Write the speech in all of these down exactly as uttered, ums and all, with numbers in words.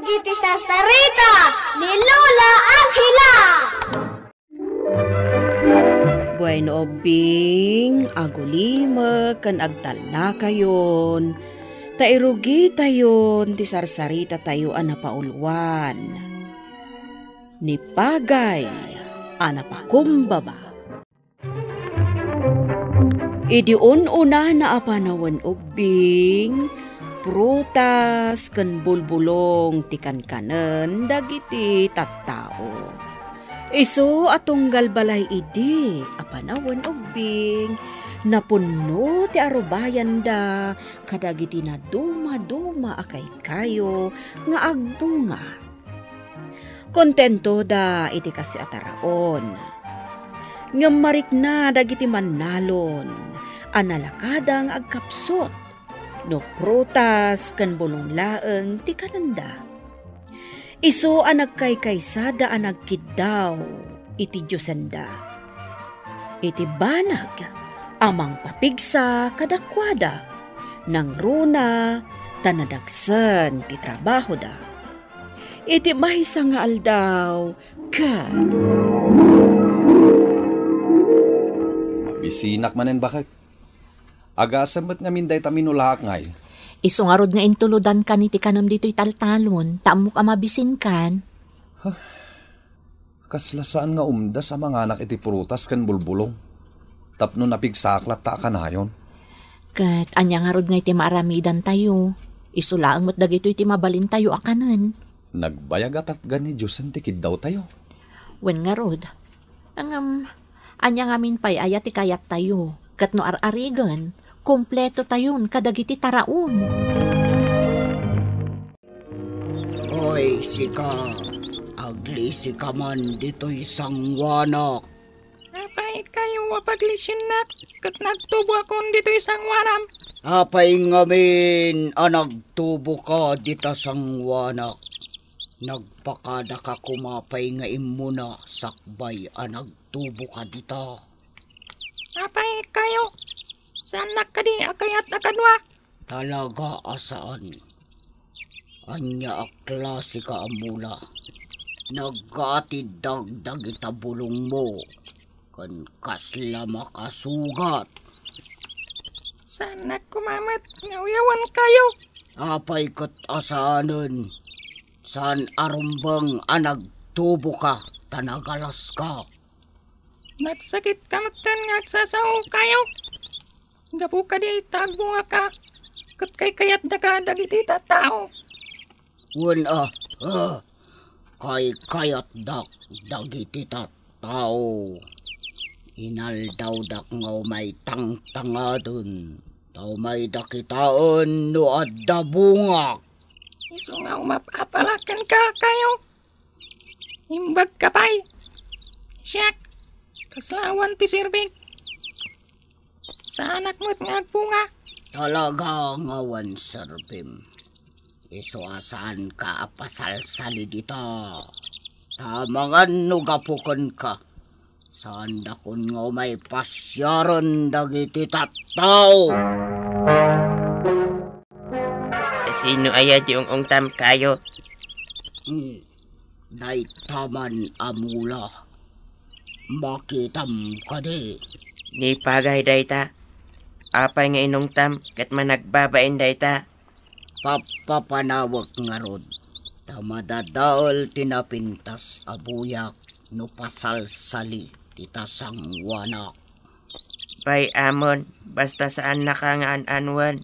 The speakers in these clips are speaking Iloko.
Iti sarsarita ni Lola Angela. Bueno, ubbing, agulimek ken agtalnakayon, ta irugitayon ti sarsarita tayo a napauluan. Ni Pagay a napakumbaba. Idi un-unana a panawen, ubbing, prutas ken bulbulong ti kankanen dagiti tattao. Isu a tunggal balay idi a panawen, ubbing, napunno ti arubayanda kadagiti nadumaduma a kaykayo nga agbunga. Kontentoda iti kastoy a taraon. Ngem marikna dagiti mannalon a nalakada nga agkapsut no prutas ken bulong laeng ti kanenda. Isu a nagkaykaysada a nagkiddaw iti diosenda. Iti banag a mangpapigsa kadakuada, nangruna ta nadagsen ti trabahoda. Iti maysa nga aldaw, ket Mabisinak manen, bakek. Agasem met ngamin dayta minulaak ngay. Isu ngarud nga intulodankan iti kanem ditoy taltalon, ta ammok a mabisinkan. Huh? Kasla saan nga umdas a manganak iti prutas ken bulbulong tapno napigsaak latta a kanayon. Ket ania ngarud nga iti maaramidantayo? Isu laeng met dagitoy ti mabalintayo a kanen. Nagbayag a patgan ni Diosen ti kiddawtayo. Wen ngarud, ngem ania ngamin pay aya ti kayattayo? Ket no ar-arigen, kumpletotayon kadagiti taraon. Oy, sika, aglisika man ditoy sanguanak. Apay kayo a paglisiennak, ket nagtuboakon ditoy sanguanam. Apay ngamin a nagtuboka dita sanguanak? Nagpakadaka koma pay nga immuna sakbay a nagtuboka dita. Apay kayo? Saannak kadi a kayat a kadua? Talaga a saan. Ania a klasika a mula? Naggatiddag dagita bulongmo ken kasla makasugat. Saannak koma met nga uyawen kayo. Apay ket a saanen? Saan a rumbeng a nagtuboka ta nagalaska. Nagsakit ka metten nga agsasao kayo. Gapu kadi ta agbungaka, ket kaykayatka dagiti tattao. Wen a, ah, kaykayatdak dagiti tattao. Inaldawdak nga umay tangtangaden, ta umayda kitaen no adda bungak. Isu nga umap-apalaken ka kayo. Imbag ka pay. Siak, kasla awan ti serbik. Saanak met nga agbunga. Talaga nga awan serbim. Isu a saanka a pasalsali dita. Ta amangan no gapu kenka, saandakon nga umay pasiaren dagiti tattao. Sino aya ti ung-ungtam kayo? Hmm. Dayta man a mula. Makitam kadi? Ni Pagay dayta. Apay nga inungtam ket managbabain dayta? Pappapanawek ngarud, ta madadael ti napintas a buyak no pasalsali ti tasanguanak. Pay amon, basta saannaka nga an-anuen.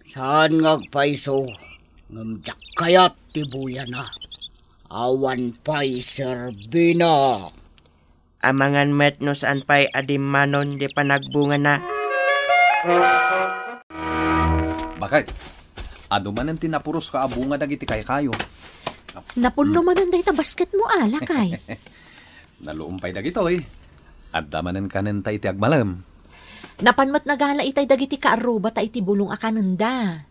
Saan nga agpayso, ngem diak kayat ti buyana. Awan pay serbina. Amangan met no saan pay a dimmanon di panagbungana. Bakit? Adu manen ti napuros ka a bunga dagiti kaykayo. Napunno manen dayta basketmo, a, lakay. Naluom pay dagitoy. Adda manen kanenta iti agmalem. Napan met nagala itay dagiti kaarrubata iti bulong a kanenda.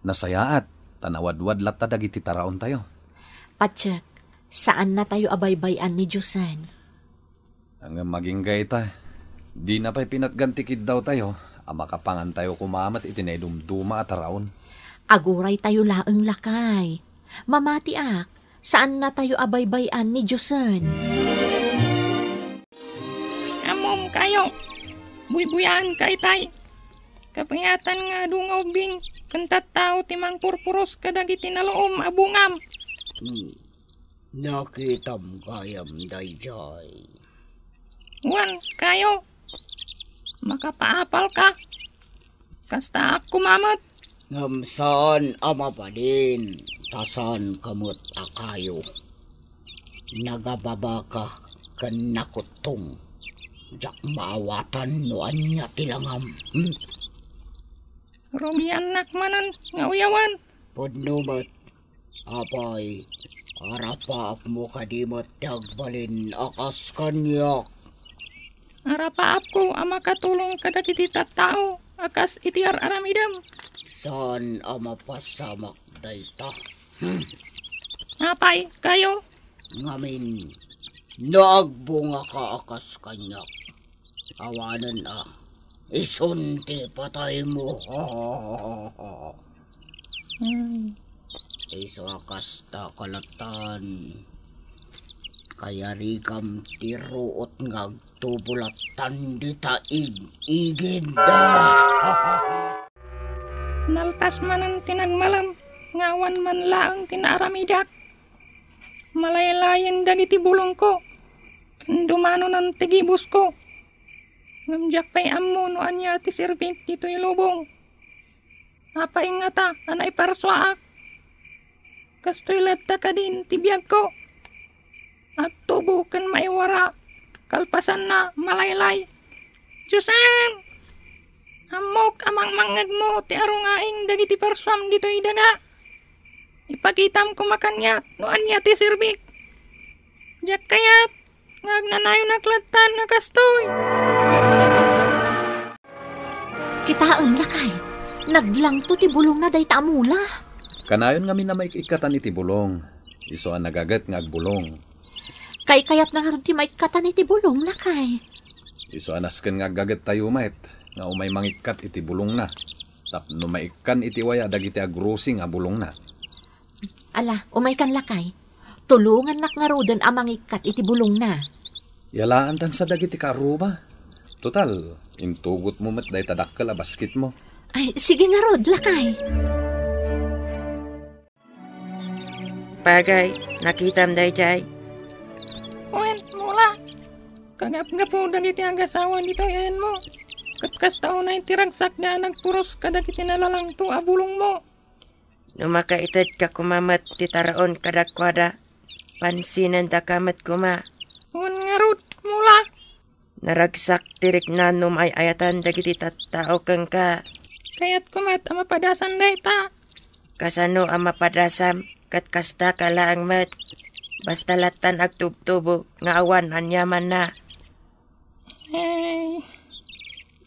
Nasayaat, ta nawadwad latta dagiti taraontayo. Patiek, saannatayo a baybay-an ni Diosen. Ngem agingga ita, dina pay pinatgan ti kiddawtayo a makapangantayo koma met iti naidumduma a taraon. Aguraytayo laeng, lakay. Mamatiak, saannatayo a baybay-an ni Diosen. Ammom kayo, buybuyaanka itay. Kapayatan nga adu nga ubbing ken tattao ti mangpurpuros kadagiti nalom a bungam. Hmm. Nakitam gayam daydiay. Wen, kayo. Makapaapalka. Kastaak koma met. Ngem saan a mabalin, ta saanka met a kayo. Nagababaka ken nakuttong. Diak maawatan no ania ti langam. Hmm? Rugiannak manen nga uyawen. Pudno met. Apay, arapaapmo kadi met ti agbalin a kas kaniak? Arapaapko a makatulong kadagiti tattao a kas iti ar-aramidem. Saan a mapasamak dayta? Hmm. Apay, kayo? Ngamin, no agbungaka a kas kaniak, awanen a, isun ti pataymo. Hmm. Isu a kasta kalatan. Kayarigam ti ruot nga agtubo latan dita ig-igid. Nalpas manen ti nagmalem nga awan man laeng ti naaramidak. Malaylayen dagiti bulongko, ken dumanonen ti gibusko. Ngem diak pay ammo no ania ti serbik ditoy lubong. Apay ngata a naiparsuaak? Kastoy latta kadin ti biagko. Agtubo ken maiwara, kalpasanna, malaylay. Diosen! Ammok a mangmangngegmo ti arungaing dagiti parsuam ditoy daga. Ipakitam koma kaniak no ania ti serbik. Diak kayat nga agnanayonak lattan a kastoy. Kitaem, lakay, naglangto ti bulongna dayta a mula. Kanayon ngamin a maik-ikkatan iti bulong, isu a nagaget nga agbulong. Kaykayatna ngarud ti maikkatan iti bulong, lakay. Isu a nasken nga aggagettayo met nga umay mangikkat iti bulongna, tapno maikkan iti waya dagiti agrusing a bulongna. Ala, umaykan, lakay. Tulongannak ngaruden a mangikkat iti bulongna. Yalaantan sa dagiti kaarruba. Total, intugotmo met dayta dakkel a basketmo. Ay, sige ngarud, lakay. Pagay, nakitam daydiay? Wen, mula. Kagapgapu dagiti agasawa ditoy ayanmo. Ket kasta unay ti ragsak nga nagpuros kadagiti nalalangto a bulongmo. No makaitedka koma met ti taraon kadakuada, pansinendaka met koma. Wen ngarud, mula. Naragsak ti rikna no maay-ayatan dagiti tattao kenka. Kayatko met a mapadasan dayta. Kasano a mapadasam ket kastaka laeng met? Basta lattan agtubtubo nga awan aniamanna. Ay.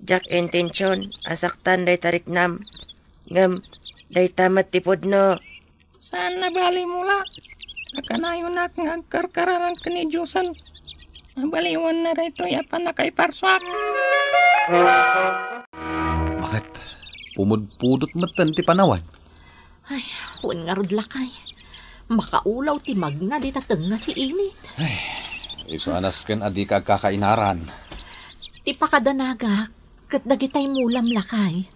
Diak intention a saktan dayta riknam, ngem dayta met ti pudno. Saan a bali, mula. Nakanayonak nga agkarkararan ken ni Diosen. Mabaliwanna daytoy a pannakaiparsuak. Baket, pumudpudot metten ti panawan. Ay, wen ngarud, lakay. Makaulaw ti magna dita tengnga ti init. Ay, isu a nasken a dika agkakainaran. Ti pakadanagak ket dagitay mulam, lakay.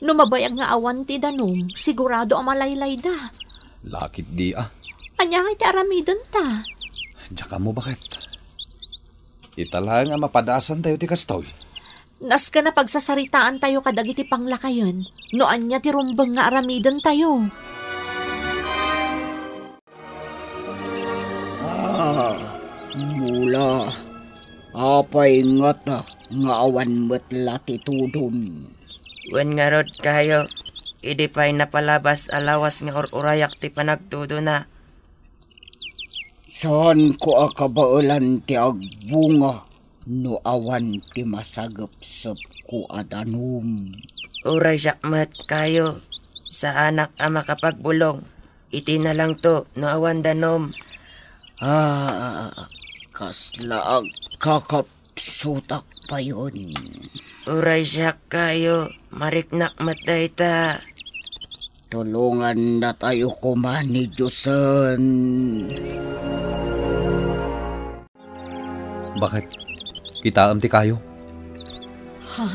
No mabayag nga awan ti danum, sigurado a malaylayda. Lakit di a. Ania ngay ti aramidenta? Diak ammo, baket. Ita laeng a mapadasantayo ti kastoy. Nasken a pagsasaritaantayo kadagiti panglakayen no ania ti rumbeng nga aramidentayo. Ah, mula, apay ngata nga awan met latitudon? Wen ngarud kayo, idi pay napalabas a lawas nga ur-urayak ti panagtudona. Saanko a kabaelan ti agbunga no awan ti masagepsepko a danum. Uray siak met kayo, saanak a makapagbulong iti nalangto no awan danum. Ah, kasla agkakapsutak payon. Uray siak kayo, mariknak met dayta. Tulongannatayo koma ni Diosen. Bakit? Kitaem ti kayo? Ha?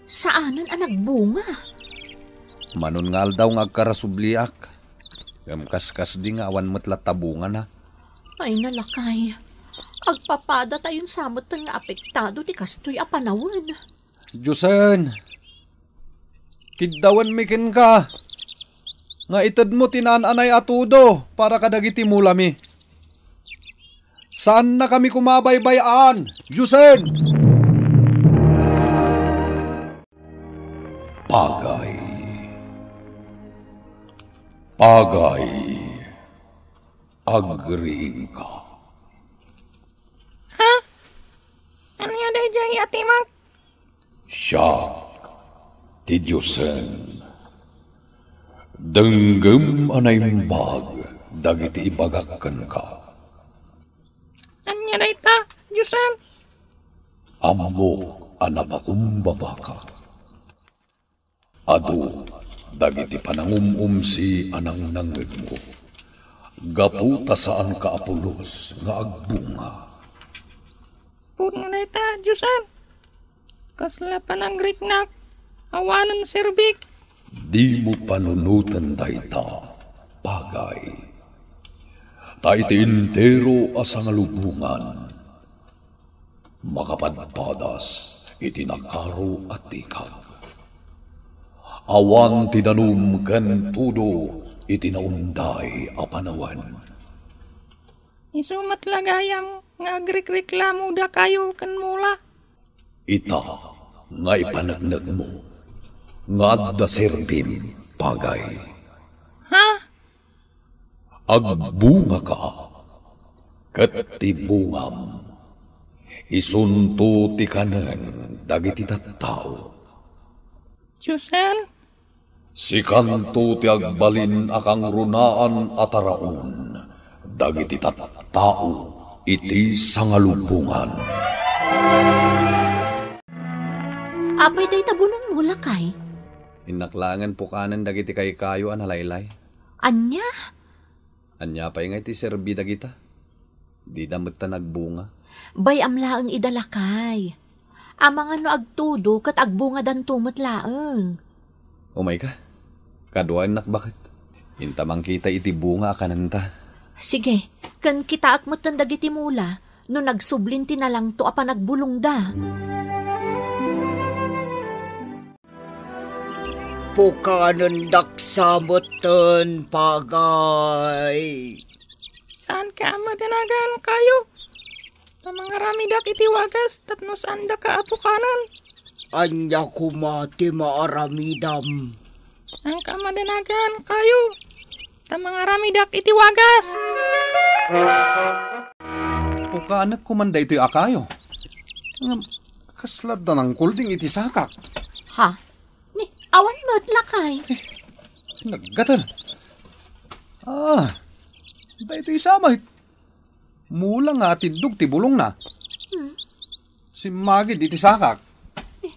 Saanen a nagbunga. Manon nga aldaw nga agkarasubliak. Ngem kaskasdi nga awan met latta bungana. Ay, nalakay. Agpapadatayon sa metten nga apektado ti kastoy a panawen. Diosen, kiddawenmi kenka nga itedmo ti naan-anay a tudo para kadagiti mulami. Saannakami koma a baybay-an, Diosen! Pagay. Pagay. Agriingka. Ha? Ania daydiay a timek? Siak ti Diosen. Denggem a naimbag dagiti ibagak kenka. Ania dayta, Diosen? Ammok a napakumbabaka. Adu dagiti panangum-umsi a nangnangngegmo, gapu ta saanka a pulos nga agbunga. Pudno dayta, Diosen. Kasla panagriknak, awanen serbik. Dimo panunoten dayta, Pagay. Ta iti entero a sangalubongan, makapadpadas iti nakaro a tikag. Awan ti danum ken tudo iti naunday a panawen. Isu met la gayam nga agrikreklamo dakayo ken mula. Ita nga ipaneknekmo nga adda serbim, Pagay. Ha? Agbungaka, ket ti bungam, isunto ti kanen dagiti tattao. Diosen? Sikanto ti agbalin a kangrunaan a taraon dagiti tattao iti sangalubongan. Apay dayta bunongmo, lakay? Innak laengen pukanen dagiti kaykayo a nalaylay. Ania? Ania pay nga iti serbi dagita? Dida met ta nagbunga. Bay-am laeng ida, lakay. Amangan no agtudo ket agbungadanto met laeng. Umayka. Kaduaennak baket. Inta mangkita iti bunga a kanenta. Sige, ken kitaek metten dagiti mula no nagsublin ti nalangto a panagbulongda. Pukanendak sa metten, Pagay. Saanka a madanagan kayo? Ta mangaramidak iti wagas tapno saandaka a pukanen. Ania koma ti maaramidam? Saanka a madanagan kayo? Ta mangaramidak iti wagas. Pukanek koman daytoy a kayo. Ngem, kasla adda nangkulding iti sakak. Ha? Ni, awan met, lakay. Eh, naggatel. Ah, daytoy sa met. Mula nga atiddog ti bulongna. Hmm. Simmagid iti sakak. Eh,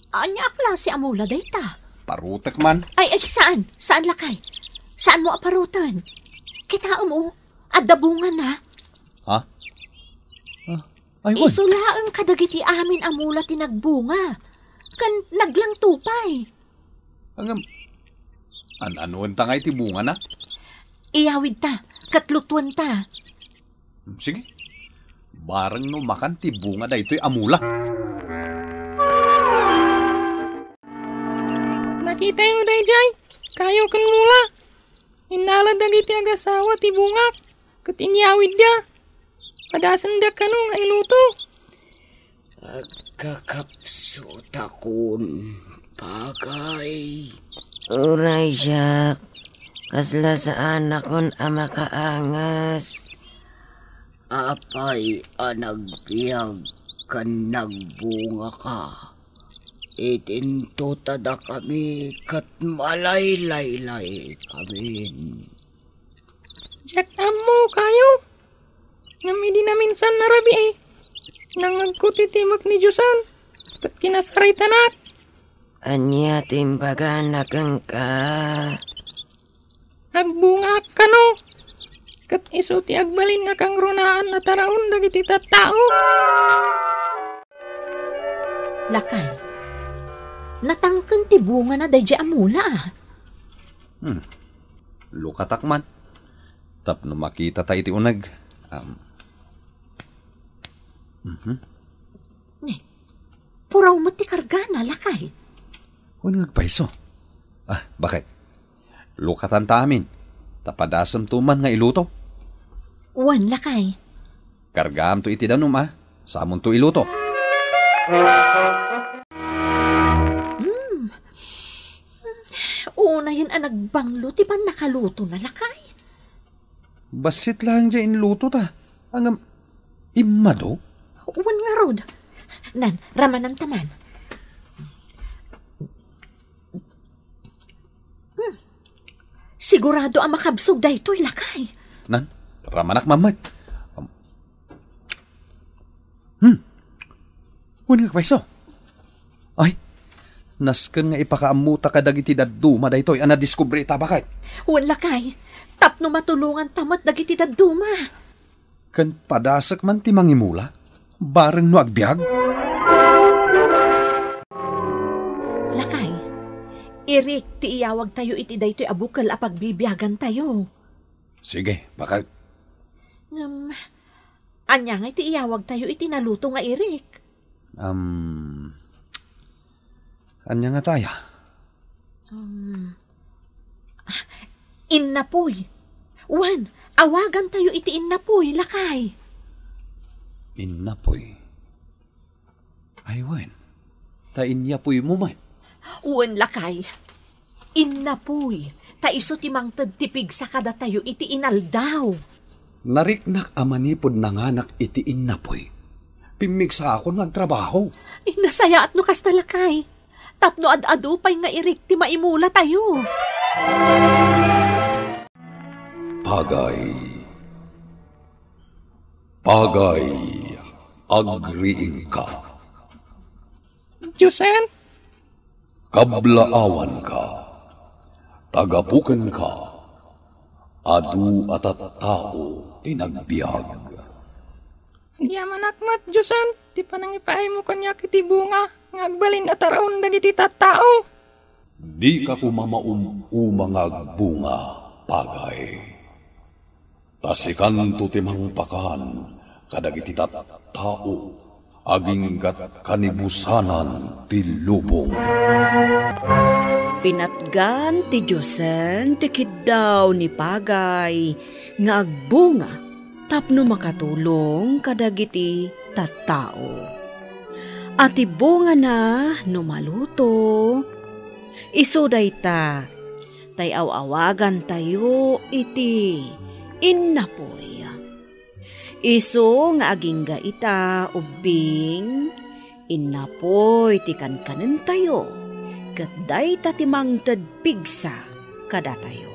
ania a klase a mula dayta? Parutek man. Ay, ay, saan? Saan, lakay? Saanmo a paruten? Kitaem, o. Adda bungana. Ha? Ah, ay, wen. Isu laeng kadagiti amin a mula ti nagbunga. Ken naglangto pay. Ngem, an-anuenta ngay ti bungana? Iyawidta, ket lutuenta. Sige. Bareng no makan ti bunga daytoy a mula. Nakitayo daydiay, kayo ken mula. Innala dagiti agasawa ti bungak, ket inyawidda. Padasenda kano nga iluto. Agkakapsutakon, Pagay. Uray siak, kasla saanakon a makaanges. Apay a nagbiag ken nagbungaka? Idinto ta dakami ket malaylaylay kamin. Diak ammo kayo. Ngem idi naminsan a rabii, nangngegko ti timek ni Diosan, ket kinasaritanak. Ania ti imbagana kenka? Agbungaak kano, ket isu ti agbalin a kangrunaan a taraon dagiti tattao. Lakay, natangken ti bungana daydiay a mula, a. Hmm. Lukatak man. Tapno makitata iti uneg. Am. Mhm. Ne, puraw met ti kargana, lakay. Wen nga agpayso. Ah, bakit? Lukatanta amin. Ta padasemto man nga iluto. Wen, lakay. Kargaamto iti danum, a. Samonto iluto. Hmm. Unayen a nagbanglo ti pannakalutona, lakay. Bassit laeng diay inlutota. Ngem, immado? Wen ngarud. Nan, ramananta man. Hmm. Sigurado a makabsog daytoy, lakay. Nan, ramanak man met. Hmm. Wen nga payso. Ay, nasken nga ipakaammota kadagiti dadduma daytoy a nadiskubrita, baket. Wen, lakay. Tapno matulonganta met dagiti dadduma. Ken padasek man ti mangimula, bareng no agbiag. Lakay, Irik ti iyawagtayo iti daytoy a bukel a pagbibiagantayo. Sige, baket. Ngem, ania ngay ti iyawagtayo iti naluto nga irik? Am, ania nga taya? Um, ah, innapoy. Wen, awagantayo iti innapoy, lakay. Innapoy? Ay, wen. Ta inyapuymo met. Wen, lakay. Innapoy, ta isu ti mangted ti pigsa kadatayo iti inaldaw. Nariknak a manipud nanganak iti innapoy, pimmigsaakon nga agtrabaho. Ay, nasayaat no kasta, lakay. Tapno ad-adu pay nga irik ti maimulatayo. Pagay. Pagay, agriingka. Diosen? Kablaawanka, tagapukenka, adu a tattao ti nagbiag. Agyamanak met, Diosen, ti panangipaaymo kaniak iti bunga nga agbalin a taraon dagiti tattao. Dika koma maum-uma nga agbunga, Pagay. Ta sikanto ti mangpakan kadagiti tattao aginggat kanibusanan ti lubong. Pinatgan ti Diosen ti kiddaw ni Pagay nga agbunga tapno makatulong kadagiti tattao. A ti bungana no maluto, isu dayta, tay aw-awagantayo iti innapoy. Isu nga agingga ita ubbing, innapoy ti kankanentayo, ket dayta ti mangted pigsa kadatayo.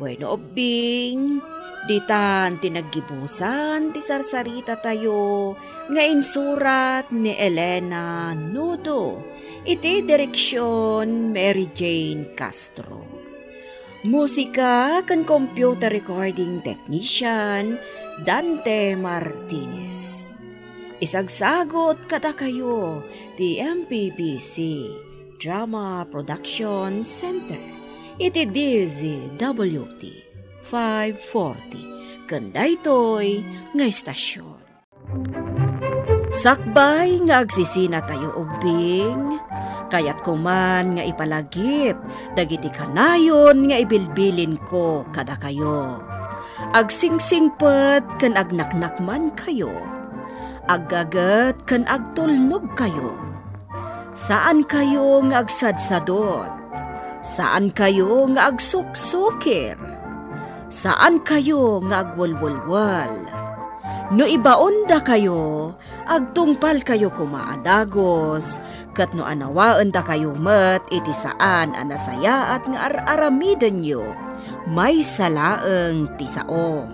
Bueno, ubbing, ditan ti naggibusan ti sarsaritatayo nga insurat ni Elena Nudo iti direksion Mary Jane Castro. Musika ken computer recording technician, Dante Martinez. Isagsagut kadakayo ti M P B C Drama Production Center iti D Z W T five forty ken daytoy nga istasyon. Sakbay nga agsisinatayo ubbing, kayatko man nga ipalagip dagiti kanayon nga ibilbilinko kadakayo. Agsingsingpet ken agnaknakmankayo. Aggaget ken agtulnogkayo. Saankayo nga agsadsadot. Saankayo nga agsuksukir. Saankayo nga agwelwelwel. No ibaondakayo, agtungpalkayo koma a dagus, ket no anawaendakayo met iti saan a nasayaat nga ar-aramidenyo, maysa laeng ti sao.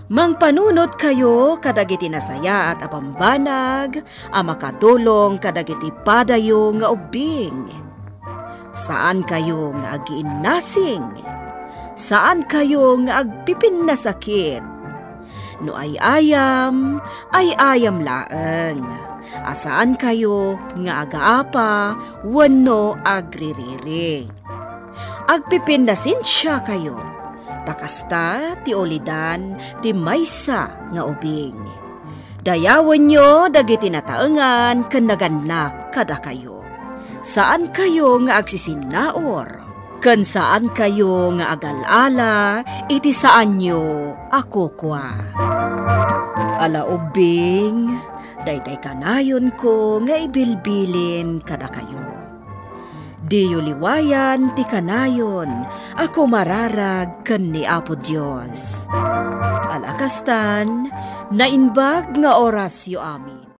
Mangpanunotkayo kadagiti nasayaat a bambanag a makatulong kadagiti padayo nga ubbing. Saankayo nga agiinnasing. Saankayo nga agpipinnasakit. No ay-ayam, ay-ayam laeng. A saankayo nga agaapa wenno agririri. Agpipinnasensiakayo, ta kasta ti ulidan ti maysa nga ubing. Dayawenyo dagiti nataengan ken nagannak kadakayo. Saankayo nga agsisinnaur, ken saankayo nga agal-ala iti saanyo a kukua. Ala ubbing, daytay kanayonko nga ibilbilin kadakayo. Diyo liwayan ti kanayon a kumararag ken ni Apo Dios. Ala kastan, naimbag nga orasyo amin.